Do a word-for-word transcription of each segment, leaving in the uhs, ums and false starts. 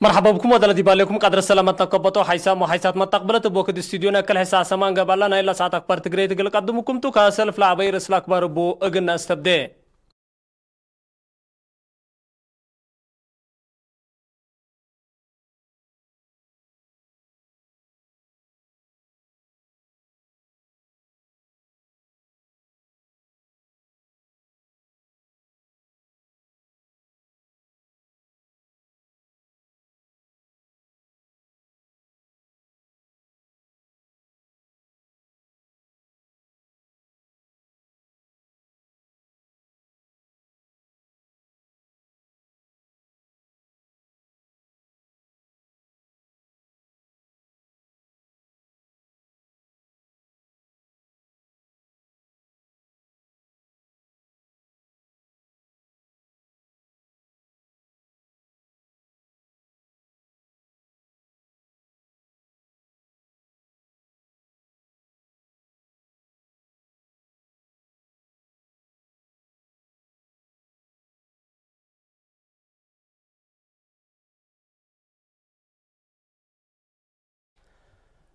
መርሐባ ብኩም ወደለ ዲብ አሌኩም ቀድረ ሰላመት ነከበቶ ሐይሳም ወሐይሳት መተቅብለት እብ ወክድ ስቱዲዮነ ክል ሕሳ ሰማን ገብአላ ናይ ለሰዓት አክባር ትግሬ እግል ቀድምኩም ቱ። ከሰልፍ ለዐበይ ርእስ ለአክባር እቡ እግል ነአስተብዴ።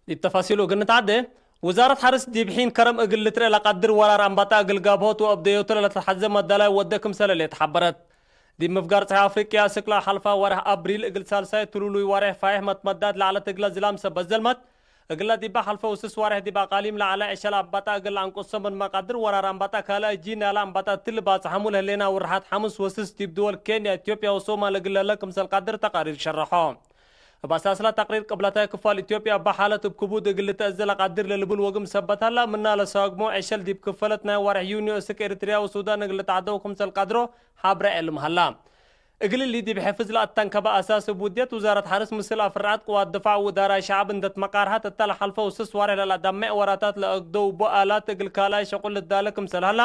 ዲብ ተፋሲሉ እግል ንትዓዴ፣ ውዛረት ሐርስ ዲብ ሒን ከረም እግል ልትርኤ ለቀድር ወራር አንባጣ እግል ጋብሆት ወአብደዮቱ ለለትሐዜ መዳላይ ወደ ክምሰለ ሌት ሐበረት። ዲብ ምፍጋር ጸሓይ አፍሪቅያ፣ ስክላ ሐልፋ ወርሕ አብሪል እግል ሳልሳይ ትሉሉይ ዋሬሕ ፋይሕ መትመዳት ለዐለት እግለ ዝላም ሰበት ዘልመት፣ እግለ ዲበ ሐልፈው ስስ ዋሬሕ ዲብ አቃሊም ለዐለ ዕሸል አንባጣ እግል ለአንቁሶ ምን መቃድር ወራር አንባጣ ካልአይ ጂን ያለ አንባጣ እትሊ ባጽሐሙ ለህሌና ውርሓት ሐምስ ወስስ ዲብ ድወል ኬንያ፣ ኢትዮጵያ ወሶማል እግል ለህለ ክምሰል ቀድር ተቃሪር ሸረሖ። እብ አሳስላ ተቅሪር ቅብለታይ ክፋል ኢትዮጵያ እበ ሓለት እብ ክቡድ እግል ልትአዜ ለቀድር ለልቡል ወግም ሰበት ሀላ፣ ምና ለሳግሞ ዕሸል ዲብ ክፈለት ናይ ዋሬሕ ዩንዮ እስክ ኤሪትርያ ወሱዳን እግል ልትዓደው ክምሰል ቀድሮ ሐብረ ዕልም ሀላ። እግል እሊ ዲብ ሕፍዝ ለአተንከበ አሳስ እብ ውድየት ውዛረት ሐርስ ምስል አፍራዐት ቅዋት ድፋዕ ወእዳራይ ሸዐብ እንዴ ትመቃርሐት እተ ለሐልፈው ስስ ዋሬሕ ለለአዳሜዕ ወራታት ለአግደው እቡ አላት እግል ካልአይ ሸቁል ልትዳለ ክምሰል ሀላ፣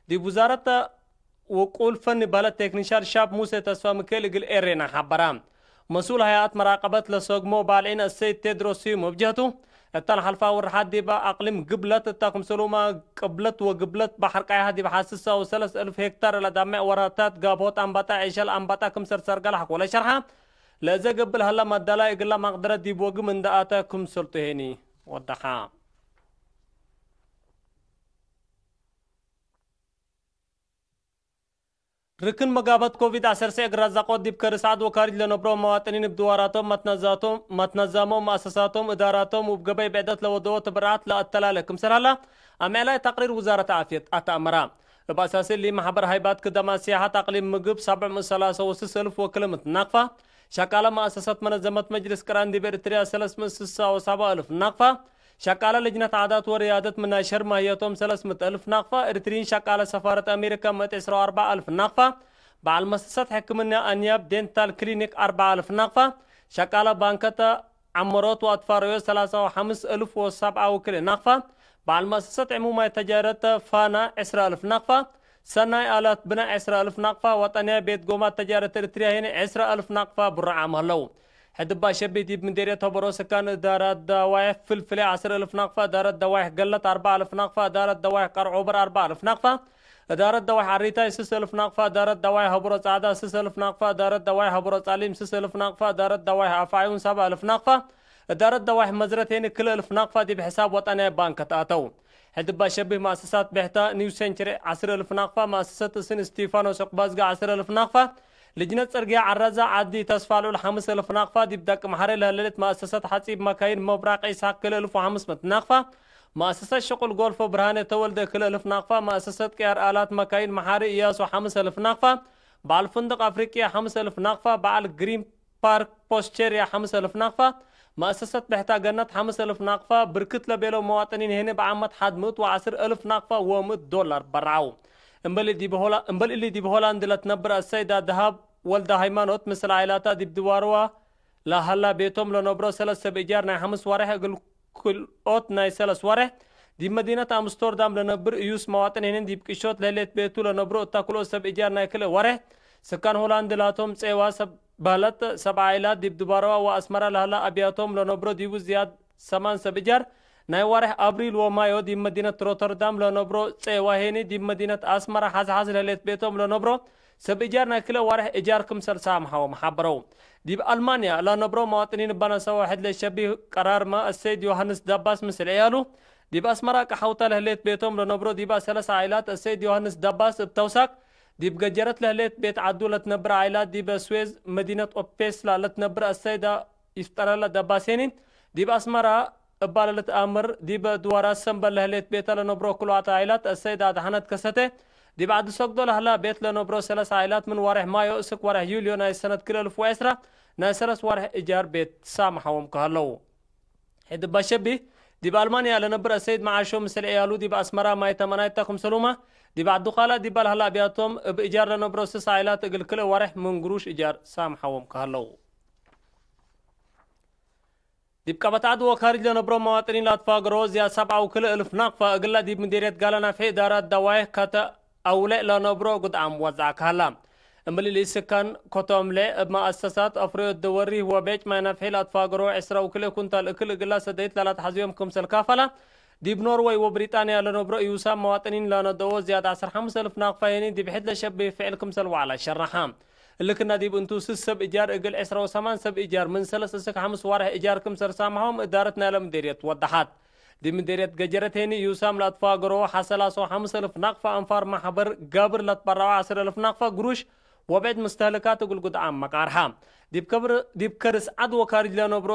ዲብ ውዛረት ወቁል ፈኒ በህለት ቴክኒሻን ሻብ ሙሴ ተስፋ ሚካኤል እግል ኤሬና ሐበረ። መስኡል ሀይአት መራቀበት ለሰግሞ ባልዒን አሰይድ ቴድሮስ ስዩም እብ ጀህቱ፣ እተ ለሐልፋ ወርሓት ዲበ አቅሊም ግብለት እተ ክምሰሉመ ቅብለት ወግብለት በሐር ቀያሕ ዲብ ሐስሳ ወሰለስ እልፍ ሄክታር ለዳሜዕ ወራታት ጋብሆት አንባጣ ዒሸል አንባጣ ክምሰል ሰርገ ለሐቆለ ሸርሐ፣ ለእዘ ገብእ ለሀለ መዳላይ እግለ መቅደረት ዲብ ወግም እንደ አተ ክምሰልቱ ሄኒ ወደሐ። ርክን መጋበት ኮቪድ ዐሰርተ እግል ረዛቆት ዲብ ከርስ ዐድ ወካርጅ ለነብሮ መዋጥኒን እብ ድዋራቶም፣ መትነዛቶም፣ መትነዛሞም፣ መአሰሳቶም፣ እዳራቶም ወእብ ገበይ ብዕደት ለወደዎ ትብርዓት ለአተላለ ክምሰል ሀላ፣ አምዕላይ ተቅሪር ውዛረት ዓፍየት አተአመራ። እብ አሳስ እሊ፣ መሕበር ሃይባት ክደማት ሲያሐት አቅሊም ምግብ ሰብዕ ምእት ሰላሰ ወስስ እልፍ ወክልምት ናቅፋ፣ ሸቃለ መአሰሰት መነዘመት መጅልስ ቅራን ዲብ ኤሪትርያ ሰለስ ምእት ስሳ ወሰባ እልፍ ናቅፋ፣ ሸቃለ ልጅነት ዓዳት ወርያደት ምናይ ሸር ማህየቶም ሰለስ ምእት እልፍ ናቅፋ፣ ኤሪትርይን ሸቃለ ሰፋረት አሜሪካ ምእት ዕስራ ወአርበዕ እልፍ ናቅፋ፣ በዓል መሰሰት ሕክምና አንያብ ዴንታል ክሊኒክ አርበዕ እልፍ ናቅፋ፣ ሸቃለ ባንከተ ዐመሮት ወአትፋረዮት ሰላሳ ወሐምስ እልፍ ወሰብዓ ወክልኤ ናቅፋ፣ በዓል መአሰሰት ዕሙማይ ተጃረት ፋና ዕስራ እልፍ ናቅፋ፣ ሰናይ አላት ብናእ ዕስራ እልፍ ናቅፋ፣ ወጠንያይ ቤት ጎማት ተጃረት ኤሪትርያ ህኒ ዕስራ እልፍ ናቅፋ ብሩዓም ሀለው። ሕድባ ሸቢህ ዲብ ምዴርየት ሆበሮ ስካን እዳረት ደዋይሕ ፍልፍሌ ዐስር እልፍ ናቅፋ፣ እዳረት ደዋይሕ ገለት አርበዕ እልፍ ናቅፋ፣ እዳረት ደዋይሕ ቀርዖበር አርበዕ እልፍ ናቅፋ፣ እዳረት ደዋይሕ አሪታይ ስስ እልፍ ናቅፋ፣ እዳረት ደዋይሕ ሆበሮ ጻዕዳ ስስ እልፍ ናቅፋ፣ እዳረት ደዋይሕ ሆበሮ ጻሊም ስስ እልፍ ናቅፋ፣ እዳረት ደዋይሕ አፍዓዩን ሰብዓ እልፍ ናቅፋ፣ እዳረት ደዋይሕ መዝረት ሄኒ ክልኤ እልፍ ናቅፋ ዲብ ሕሳብ ወጠንያይ ባንክ ተአተው። ሕድባ ሸቢህ መአሰሳት ብሕታ ኒው ሴንቸሪ ዐስር እልፍ ናቅፋ፣ መአሰሰት እስን እስቲፋኖስ ዕቁባዝገ ዐስር እልፍ ናቅፋ፣ ልጅነት ጽርግያ ዐራዛ ዓዲ ተስፋልዑል ሐምስ እልፍ ናቅፋ፣ ዲብ ደቂ መሐሬ ለህለሌት መአሰሰት ሐጺብ መካይን መብራቅ ኢሳቅ ክልኤ እልፍ ወሐምስ ምእት ናቅፋ፣ መአሰሰት ሽቁል ጎልፎ ብርሃኔ ተወልደ ክልኤ እልፍ ናቅፋ፣ መአሰሰት ቅያር አላት መካይን መሐሪ እያሱ ሐምስ እልፍ ናቅፋ፣ በዓል ፍንድቅ አፍሪቅያ ሐምስ እልፍ ናቅፋ፣ በዓል ግሪን ፓርክ ፖስቼሪያ ሐምስ እልፍ ናቅፋ፣ መአሰሰት ብሕታ ገነት ሐምስ እልፍ ናቅፋ፣ ብርክት ለቤለው መዋጥኒን ሄነ በዓመት ሐድ ምእት ወዐስር እልፍ ናቅፋ ወምእት ዶላር በርዐው። እምበል ዲብ ሆላ-፣ እምበል እሊ ዲብ ሆላንድ ለትነብር አሰይዳ ደሃብ ወልደ ሃይማኖት ምስል ዓኢላታ ዲብ ድዋርዋ ለሀላ ቤቶም ለነብሮ ሰለስ ሰብ እጃር ናይ ሐምስ ዋሬሕ እግል ክልኦት ናይ ሰለስ ዋሬሕ፣ ዲብ መዲነት አምስቶርዳም ለነብር እዩስ መዋጥን ሄንን ዲብ ቅሾት ለህሌት ቤቱ ለነብሮ እታ ክልኦት ሰብ እጃር ናይ ክልኤ ዋሬሕ፣ ስካን ሆላንድ ላቶም ጼዋ ሰብ በህለት ሰብ ዓኢላት ዲብ ድባረዋ ወአስመራ ለሀላ አብያቶም ለነብሮ ዲቡ ዝያድ ሰማን ሰብ እጃር ናይ ዋሬሕ አብሪል ወማዮ ዲብ መዲነት ሮተርዳም ለነብሮ ጼዋ ሄኒ ዲብ መዲነት አስመራ ሐዝሐዝ ለህሌት ቤቶም ለነብሮ ሰብ እጃር ናይ ክልኤ ዋርሕ እጃር ክምሰል ሳምሐዎም ሐበረው። ዲብ አልማንያ ለነብሮ መዋጥኒን እባ ነሰ ወሕድ ለሸቢህ ቀራርመ አሰይድ ዮሐንስ ደባስ ምስል ዕያሉ፣ ዲብ አስመራ ቀሐውታ ለህሌት ቤቶም ለነብሮ ዲባ ሰለስ ዓኢላት አሰይድ ዮሐንስ ደባስ እብ ተውሳክ፣ ዲብ ገጀረት ለህሌት ቤት ዐዱ ለትነብር ዓኢላት ዲበ ስዌዝ መዲነት ኦፔስላ ለትነብር አሰይዳ ይፍጠረለ ደባሴኒ፣ ዲብ አስመራ እባ ለልትአምር፣ ዲበ ድዋራት ሰምበል ለህሌት ቤተ ለነብሮ ክልኦት ዓኢላት አሰይድ አድሐነት ከሰተ፣ ዲብ ዐዲ ሰግዶ ለህላ ቤት ለነብሮ ሰለስ ዓኢላት ምን ወሬሕ ማዮ እስክ ወሬሕ ዩልዮ ናይ ሰነት ክልኤ እልፍ ወዕስራ ናይ ሰለስ ወሬሕ እጃር ቤት ሳምሐዎም ከሀለው። ሕድ እባ ሸቢህ፣ ዲብ አልማንያ ለነብር አሰይድ መዓሾ ምስል ዕያሉ ዲብ አስመራ ማይ ተመናይተ ክምሰሉመ፣ ዲብ ዐዱ ካልእ ዲባ ለህላ አብያቶም እብ እጃር ለነብሮ ስስ ዓኢላት እግል ክልኤ ወሬሕ ምን ግሩሽ እጃር ሳምሐዎም ከሀለው። ዲብ ቀበት ዐድ ወካርጅ ለነብሮ መዋጥኒን ለአትፋገሮ ዝያድ ሰብዓ ወክልኤ እልፍ ናቅፋ እግላ ዲብ ምዴርየት ጋላ ናፍሒ እዳራት ደዋይሕ ከተ አውሌዕ ለነብሮ ጉድዓም ወዘዐ ከሀላ። እምብሊ ለኢስካን ኮቶምሌ እብ መአሰሳት አፍረዮት ደወሪህ ወቤጭ ማይ ናፍሒ ለአትፋገሮ ዕስራ ወክልኤ ኩንታል እክል እግላ ሰደይት ለላትሐዝዮም ክምሰል ካፈላ፣ ዲብ ኖርወይ ወብሪጣንያ ለነብሮ እዩሳም መዋጥኒን ለነደዎ ዝያድ ዐስር ሐምስ እልፍ ናቅፋ ሄኒ ዲብ ሕድ ለሸብህ ፍዕል ክምሰል ወዐለ ሸረሐ። እሊ ክና ዲብ እንቱ፣ ስስ ሰብ እጃር እግል ዕስራ ወሰማን ሰብ እጃር ምን ሰለስ እስክ ሐምስ ዋርሕ እጃር ክምሰል ሳምሐዎም እዳረት ናይለ ምዴርየት ወደሐት። ዲብ ምዴርየት ገጀረት ሄኒ፣ ዩሳም ለአትፋገሮ ሐሰላሶ ሐምስ እልፍ ናቅፋ አንፋር ማሕበር ጋብር ለትበረዐው ዐስር እልፍ ናቅፋ ግሩሽ ወብዕድ ምስተህልካት እግል ጉድዓም መቃርሐ። ዲብ ከብር-፣ ዲብ ከርስ ዐድ ወካርጅ ለነብሮ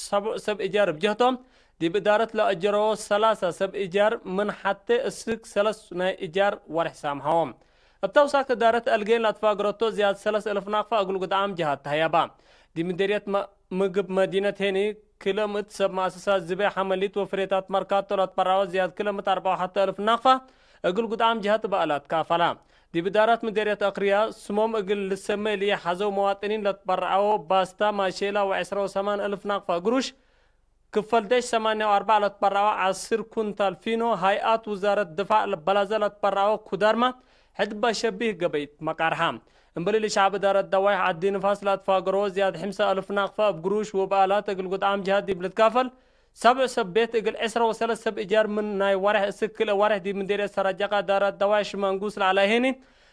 ሰብዕ ሰብ እጃር እብ ጀህቶም፣ ዲብ እዳረት ለአጀረዎ ሰላሳ ሰብ እጃር ምን ሐቴ እስክ ሰለስ ናይ እጃር ወርሕ ሳምሐዎም። እብ ተውሳክ እዳረት አልጌን ለአትፋግረቶ ዝያድ ሰለስ እልፍ ናቅፋ እግል ጉድዓም ጀሃት ተህያባ። ዲብ ምዴርየት መ-፣ ምግብ መዲነት ሄኒ ክለ ምእት ሰብ መአሰሳት ዝቤ ሐመሊት ወፍሬታት መርካቶ ለትበራወ ዝያድ ክለ ምእት አርበዕ ወሐተ እልፍ ናቅፋ እግል ጉድዓም ጀሃት በአላት ካፈላ። ዲብ እዳራት ምዴርየት አክርያ ስሞም እግል ልሰመ ለኢሐዘው መዋጥኒን ለትበረዐዎ ባስታ፣ ማሼላ ወዕስራ ወሰማን እልፍ ናቅፋ ግሩሽ፣ ክፈል ደሽ ሰማንያ ወአርበዕ ለትበረዐዎ ዐስር ኩንታል ፊኖ፣ ሀይአት ውዛረት ድፋዕ በላዘ ለትበረዐዎ ኩዳርመ ሕድ እባ ሸቢህ ገበይት መቃርሐ። እምበሊ ለሸዐብ እዳረት ደዋይሕ ዐዲ ንፋስ ለአትፋገሮ ዝያድ ሕምሳ እልፍ ናቅፋ እብ ግሩሽ ወበአላት እግል ጉድዓም ጀሃት ዲብ ልትካፈል፣ ሰብዕ ሰብ ቤት እግል ዕስራ ወሰለስ ሰብ እጃር ምን ናይ ወሬሕ እስክ ክልኤ ወሬሕ ዲብ ምዴርየት ሰራጀቃ እዳራት ደዋይሕ ሽማንጉስ ለዐለ ሄኒ፣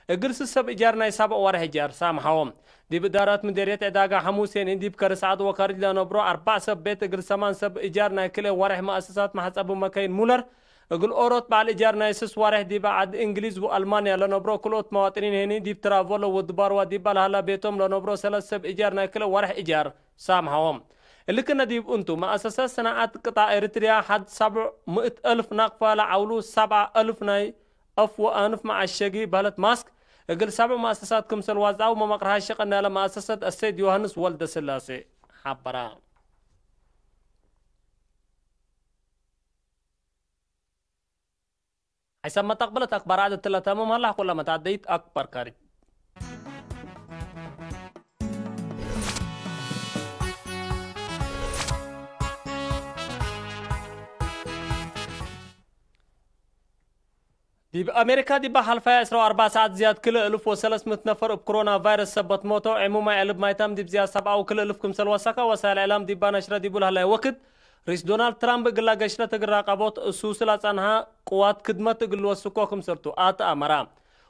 እግል ስስ ሰብ እጃር ናይ ሳብዕ ወሬሕ እጃር ሳምሐዎም። ዲብ እዳራት ምዴርየት ዕዳጋ ሐሙስ ሄኒ፣ ዲብ ከርስ ዐድ ወካርጅ ለነብሮ አርበዕ ሰብ ቤት እግል ሰማን ሰብ እጃር ናይ ክልኤ ወሬሕ መአሰሳት መሕጸቡ መከይን ሙለር፣ እግል ኦሮት በዐል እጃር ናይ ስስ ወሬሕ ዲበ ዐድ እንግሊዝ ወአልማንያ ለነብሮ ክልኦት መዋጥኒን ሄኒ፣ ዲብ ትራቮሎ ወድባርዋ ዲባ ለሀላ ቤቶም ለነብሮ ሰለስ ሰብ እጃር ናይ ክልኤ ወሬሕ እጃር ሳምሐዎም። እሊ ክነ ዲብ እንቱ፣ መአሰሰት ሰናዐት ቅጣዕ ኤሪትርያ ሐድ ሰብዕ ምእት እልፍ ናቅፋ ለዐውሉ ሰብዓ እልፍ ናይ አፍ ወአንፍ መዐሸጊ በህለት ማስክ፣ እግል ሰብዕ መአሰሳት ክምሰል ዋዝዐው መመቅርሃ ሸቀ ናይለ መአሰሰት አሰይድ ዮሐንስ ወልደስላሴ ሐበረ። ሐይሰ መተቅብለት አክባር ዐድ እትለ ተምም ሀላ፣ ኩለ መታደይት አክባር ካሪ። ዲብ አሜሪካ ዲባ ሐልፋይ ዕስራ ወአርበዕ ሰዓት ዝያድ ክልኤ እልፍ ወሰለስ ምእት ነፈር እብ ኮሮና ቫይረስ ሰበት ሞተው፣ ዕሙማይ ዕልብ ማይታም ዲብ ዝያድ ሰብዓ ወክልኤ እልፍ ክምሰል ወሰከ ወሳይል እዕላም ዲባ ነሽረ ዲቡ ለህለየ ወክድ፣ ርኢስ ዶናልድ ትራምፕ እግል ለገሽለት እግል ራቀቦት እሱስ ለጸንሐ ቅዋት ክድመት እግል ልወስኮ ክምሰልቱ አትአመረ።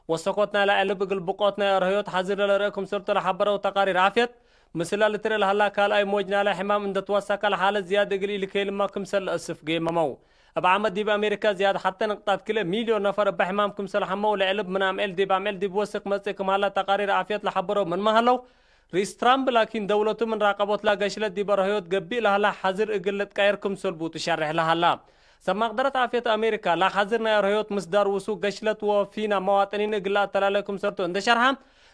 ወሰኮት ናይለ ዕልብ እግል ብቆት ናይ አርህዮት ሐዝር ለልርእ ክምሰልቱ ለሐበረው ተቃሪር ዓፍየት፣ ምስለ ልትርእ ለሀላ ካልኣይ ሞጅ ናይለ ሕማም እንደ ትወሰከ ለሓለት ዝያድ እግል ኢልከይልመ ክምሰል ለአስፍ ገይመመው። እብ ዓመት ዲብ አሜሪካ ዝያድ ሐቴ ንቅጣት ክልኤ ሚልዮን ነፈር እበ ሕማም ክምሰል ሐመው ለዕልብ ምን አምዕል ዲብ አምዕል ዲብ ወስክ መጽእ ክም ሀላ ተቃሪር ዓፍየት ለሐበረው ምንመ ሀለው፣ ርኢስ ትራምፕ ላኪን ደውለቱ ምን ራቀቦት ለገሽለት ዲብ አርህዮት ገብእ ለሀላ ሐዝር እግል ልትቀየር ክምሰል ቡ ትሸሬሕ ለሀላ። ሰብ መቅደረት ዓፍየት አሜሪካ፣ ለሐዝር ናይ አርህዮት ምስዳር ውሱክ ገሽለት ወፊና መዋጥኒን እግል ለአተላለ ክምሰልቱ እንደ ሸርሐ፣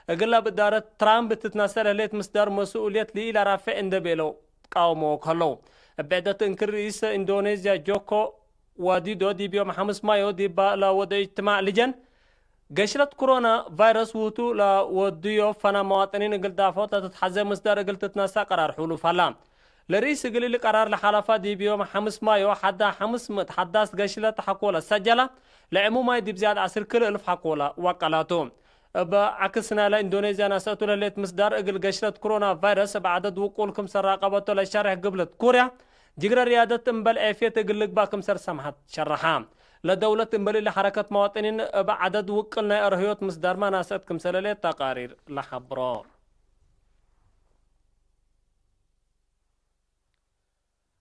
እግል እብ እዳረት ትራምፕ ትትነሰእ ለህሌት ምስዳር መስኡልየት ለኢለራፍዕ እንደ ቤለው ትቃወመዎ ከለው። እብ ብዕደት እንክር ርኢስ ኢንዶኔዝያ ጆኮ ዋዲዶ ዲብ ዮም ሐምስ ማዮ ዲባ ለወደዩ እጅትማዕ ልጀን፣ ገሽለት ኮሮና ቫይረስ ውህቱ ለወድዮ ፈና መዋጥኒን እግል ዳፎት ለትትሐዜ ምስዳር እግል ትትነሰእ ቀራር ሕሉፍ ሀላ። ለርኢስ እግል እሊ ቀራር ለሓለፋ ዲብ ዮም ሐምስ ማዮ ሐዳ ሐምስ ምእት ሐዳስ ገሽለት ሐኮለ ሰጀላ፣ ለዕሙማይ ዲብ ዝያድ ዐስር ክልኤ እልፍ ሐኮለ ወቀላቱ። እብ ዐክስ ናይለ ኢንዶኔዝያ ነሰእቱ ለህሌት ምስዳር እግል ገሽለት ኮሮና ቫይረስ እብ ዐደድ ውቁል ክምሰል ራቀበቶ ለሸርሕ ግብለት ኩርያ፣ ጅግረ ርያደት እምበል ዔፍየት እግል ልግባእ ክምሰል ሰምሐት ሸረሐ። ለደውለት እምበል እሊ ሐረከት መዋጥኒን እብ ዐደድ ውቅል ናይ አርህዮት ምስዳርመ ናስአት ክምሰለ ሌት ተቃሪር ለሐብሮ።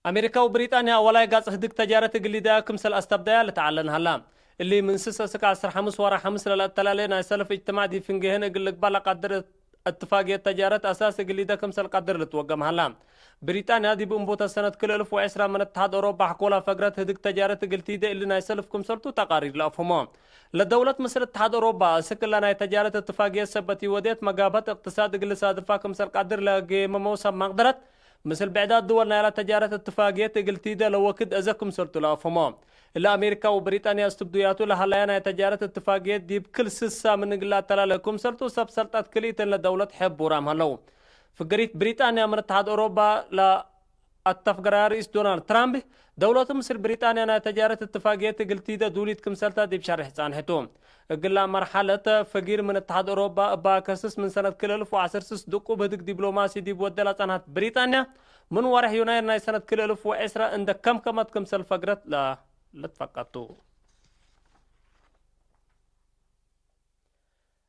አሜሪካ ወብሪጣንያ አወላይ ጋጽ ህድግ ተጃረት እግል ሊደያ ክምሰል አስተብደያ ልትዐለን ሀላ። እሊ ምን ስስ እስክ ዐስር ሐምስ ወራ ሐምስ ለለአተላሌ ናይ ሰልፍ እጅትማዕ ዲብ ፍንጌህን እግል ልግባእ ለቀድር እትፋግየት ተጃረት አሳስ እግል ሊደ ክምሰል ቀድር ልትወገም ሀላ። ብሪጣንያ ዲብ እንቡተ ሰነት ክል እልፍ ወዕስራ ምን እትሓድ ኦሮባ ሕኮላ ፈግረት ህድግ ተጃረት እግል ቲደ እሊ ናይ ሰልፍ ክምሰልቱ ተቃሪር ለአፍህሞ። ለደውለት ምስል እትሓድ ኦሮባ እስክ እለ ናይ ተጃረት እትፋግየት ሰበት ኢወዴት መጋብሀት እቅትሳድ እግል ልሳድፋ ክምሰል ቀድር ለጌመመው ሰብ መቅደረት ምስል ብዕዳት ድወል ናይላ ተጃረት እትፋግየት እግል ቲደ ለወክድ አዘ ክምሰልቱ ለአፍህሞ። እለ አሜሪካ ወብሪጣንያ እስትብዱያቱ ለሀለያ ናይ ተጃረት እትፋግየት ዲብ ክል ስሳ ምን እግል ለአተላለ ክምሰልቱ ሰብ ሰልጠት ክልኢተን ለደውለት ሕቡራም ሀለው። ፍገሪት ብሪጣንያ ምን እትሓድ ኦሮባ ለአተፍገራያ ርኢስ ዶናልድ ትራምፕ፣ ደውለቱ ምስል ብሪጣንያ ናይ ተጃረት እትፋግየት እግል ቲደ ዱሊት ክምሰልታ ዲብ ሸርሕ ጻንሕቱ። እግላ መርሐለት ፈጊር ምን እትሓድ ኦሮባ እባ ከስስ ምን ሰነት ክል እልፍ ወዐስር ስስ ድቁብ ህድግ ዲብሎማሲ ዲብ ወደ ለጸንሐት ብሪጣንያ፣ ምን ወርሕ ዩናይር ናይ ሰነት ክል እልፍ ወዕስራ እንደ ከምከመት ክምሰል ፈግረት ለ-፣ ልትፈቀቱ።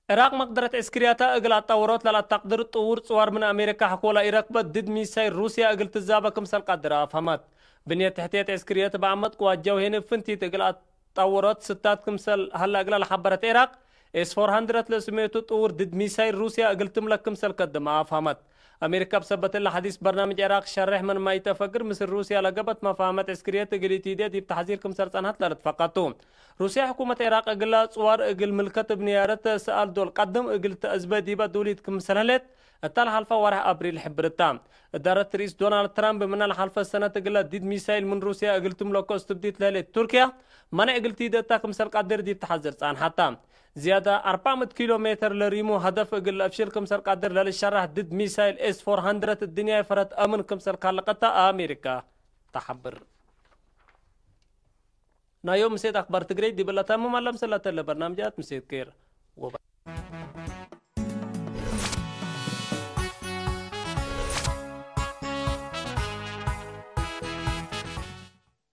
ዕራቅ መቅደረት ዕስክርያታ እግል አጣወሮት ለለአተቅድር ጥውር ጽዋር ምን አሜሪካ ሕኮላ ኢረክበት ድድ ሚሳይል ሩስያ እግል ትዛበ ክምሰል ቀድረ አፍሀመት። ብንየት ትሕትየት ዕስክርየት በአመት ቅዋት ጀውሄኒ ፍንቲት እግል አጣወሮት ስታት ክምሰል ሀለ እግለ ለሐበረት ዕራቅ፣ ኤስ ፎር ሀንድረድ ለስሜቱ ጥውር ድድ ሚሳይል ሩስያ እግል ትምለክ ክምሰል ከድመ አፍሀመት። አሜሪካ ብሰበት እለ ሐዲስ በርናምጅ ዕራቅ ሸሬሕ ምን ማይተፈግር ምስል ሩስያ ለገበት መፋህመት ዕስክርየት እግል ኢቲዴ ዲብ ተሕዚር ክምሰል ጸንሐት ለልትፈቀቱ። ሩስያ ሕኩመት ዕራቅ እግላ ጽዋር እግል ምልከት እብ ንያረት ሰኣል ዶል ቀድም እግል ተአዝበ ዲበ ዱሊት ክምሰል ህሌት እተ ለሐልፈ ወርሕ አብሪል ሕብርታ። እዳረት ርኢስ ዶናልድ ትራምፕ ምነ ለሐልፈ ሰነት እግለ ዲድ ሚሳይል ምን ሩስያ እግል ትምለኮ እስትብዲት ለህሌት ቱርክያ መነዕ እግል ቲደታ ክምሰል ቀድር ዲብ ተሐዝር ጸንሐታ። ዝያደ አርበዕ ምእት ኪሎ ሜትር ለሪሙ ሀደፍ እግል ለአፍሽል ክምሰል ቀድር ለልሸራሕ ድድ ሚሳይል ኤስ ፎር ሀንድረድ እድንያይ ፈረት አምን ክምሰል ካልቀታ አሜሪካ ተሐብር። ናይ ዮም ምሴት አክባር ትግሬ ዲብ ለተምም አለ። ምሰል ለተለ በርናምጃት ምሴት ኬር ወበ-